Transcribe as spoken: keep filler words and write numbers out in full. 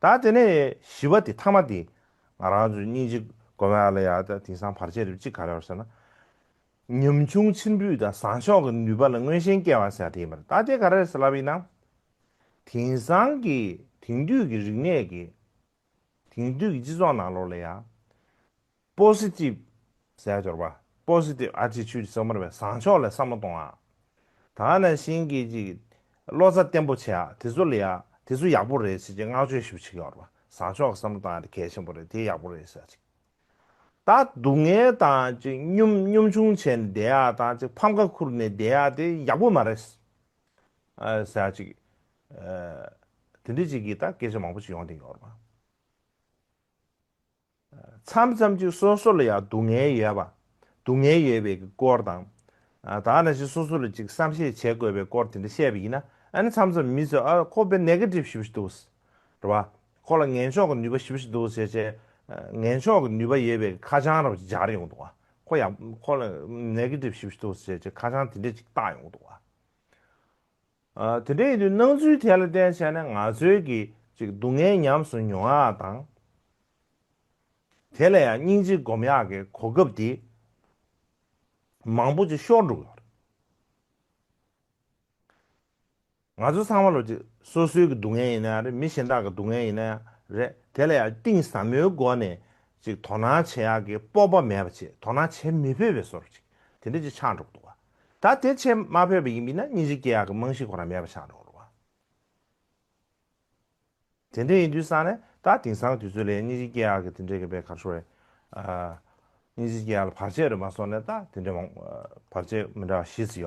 ད་དེ་ནས་བཞི་པ་དེ་ཐ་མ་དེ་ང་རང་ཚོའི་སྙིང་རྗེ་སྒོམ་ཡག་ལ་ཡ་ད་དེང་སང་བར་ཆད་རེ་གཅིག་ག་རེ་ཡོད་ཟེར་ན། ཉམ་ཆུང་ཕྱིར་འབུད་དང་བཟང་ཕྱོགས་ཀྱི་ནུས་པ་ལ་མངོན་ཞེན་སྐྱེ་བ་ཟེར་དེ་ཡིན་པ་རེད། ད་དེ་ག་རེ་རེད་ཟེར་ལབ་ཡིན་ན། དེང་སང་གི་དེང་དུས་ཀྱི་རིག་གནས་ཀྱི་དེང་དུས་ཀྱི་སྤྱི་ཚོགས་ནང་ལོགས་ལ་ཡ། པོ་སི་ཊིབ་ཟེར་ཡ་འབྱོར་པ། པོ་སི་ཊིབ་ཨེ་ཊི་ཅུ་ཌི་ཟེར་མ་རེད་པས། བཟང་ཕྱོགས་ལ་བསམ་བློ་གཏོང་ཡ། ད་ནང་བཞིན་གྱི་ཅིག་བློ་རྩ་བརྟན་པོ་བྱེད་ཡ་དེ་ཚོ་ལ་ཡ་དེ་ཚོ་ཡག་པོ་རེད་ཟེར་གྱི་བསྔགས་བརྗོད་ཞིབ་བྱེད་ཀྱི་ཡོད་རེད་པ། བཟང་ཕྱོགས་ཀྱི་བསམ་བློ་གཏོང་ཡ་དེ་གལ་ཆེན་པོ་རེད། དེ་ཡག་པོ་རེད་ཟེར་ཅིག་ད་སྡུག་བསྔལ་དང་ཅིག་གཉོམ་གཉོམ་ཆུང་བྱས་ནས་བསྡད་ཡ་དང་ཅིག་ཕམ་ཁ་ཁུར་ནས་བསྡད་ཡ་དེ་ཡག་པོ་མ་རེད། ཨ་ཟེར་ཅིག་ཨ་དེ་འདྲ་ཅིག་གི་ད་སྐད་ཆ་མང་པོ་ཅིག་ཡོང་བསྡད་ཀྱི་ཡོད་རེད་པ། མཚམས་མཚམས་ཅིག་སོ་སོ་ལ་ཡང་སྡུག་བསྔལ་ཡོད་པ། སྡུག་བསྔལ་ཡོད་པའི་གི་སྐོར་དང་། ཨ་ད་ནང་བཞིན་སོ་སོ་ལ་ཅིག་བསམ་ཤེས་བྱེད་དགོས་པའི་སྐོར་དེ་འདྲ་བཤད་པ་ཡིན་ན། ཨ་ནི་མཚམས་མཚམས་མི་ཚོས་ཨ་ཁོ་དཔེ་ནེ་གེ་ཊིབ་ཞེ་པོ་ཞིག་འདུག་རེད་པ། ཁོ་ལ་ངན་ཕྱོགས་ཀྱི་ནུས་པ་ཞེ་པོ་ཞིག་འདུག་ཟེར་བྱས། ཨ་ངན་ཕྱོགས་ཀྱི་ནུས་པ་ཡོད་པའི་ཁ་བྱང་རབ་སྦྱར་ཡོང་འདུག་པ། ཁོ་ཡང་ཁོ་ལ་ནེ་གེ་ཊིབ་ཞེ་པོ་ཞིག་འདུག་ཟེར་བྱས་ཁ་བྱང་དེ་འདྲ་ཅིག་བཏགས་ཡོང་འདུག་པ། ཨ་དེ་འདྲ་ཡིན་དུས་སྣང་ཚུལ་དེ་ལ་བརྟེན་བྱས་ནས་ང་ཚོའི་གི་ཅིག་སྡུག་བསྔལ་ཉམས་སུ་མྱོང་ཡག་དང་། དེ་ལ་ཡང་སྙིང་རྗེ་སྒོམ་ཡག་གི་གོ་སྐབས་དེ་མང་པོ་ཅིག་ཤོར་འགྲོ་གི་ཡོད་རེད། ང་ཚོ་ཚང་མ་ལོ་ཅིག་སོ་སོའི་གི་སྡུག་བསྔལ་ཡིན་ན་རེད། མི་གཞན་དག་གི་སྡུག་བསྔལ་ཡིན་ན་རེད། དེ་ལ་ཡང་གཏིང་ཟབ་མོའི་སྒོ་ནས་ཅིག་དོ་སྣང་བྱེད་ཡག་གི་སྤོབས་པ་མེད་པ་བྱས། དོ་སྣང་བྱེད་མི་ཕོད་པའི་བཟོ་འདྲ་ཅིག་དེ་འདྲ་ཅིག་ཆགས་འགྲོ་གི་འདུག་པ། ད་དེ་བྱེད་མ་ཕོད་པ་ཡིན་པ་ཡིན་ན་སྙིང་རྗེ་སྐྱེ་ཡག་གི་རྨང་གཞི་ཁོ་རང་མེད་པ་ཆགས་འགྲོ་གི་རེད་པ། དེ་འདྲ་ཡིན་དུས་ཙང་ནས་ད་དེང་སང་དུས་ཚོད་ལ་སྙིང་རྗེ་སྐྱེ་ཡག་གི་དེ་འདྲའི་གི་དཔེ་ག་རེ་ཟེར་དགོས་རེད། ཨ་སྙིང་རྗེ་སྐྱེ་ཡག་ལ་བར་ཆད་རེད་མ་སོང་ནས་ད་དེ་འདྲ་མང་བར་ཆད་མི་འདྲ་བ་བཞི་ཙམ་ཡོད།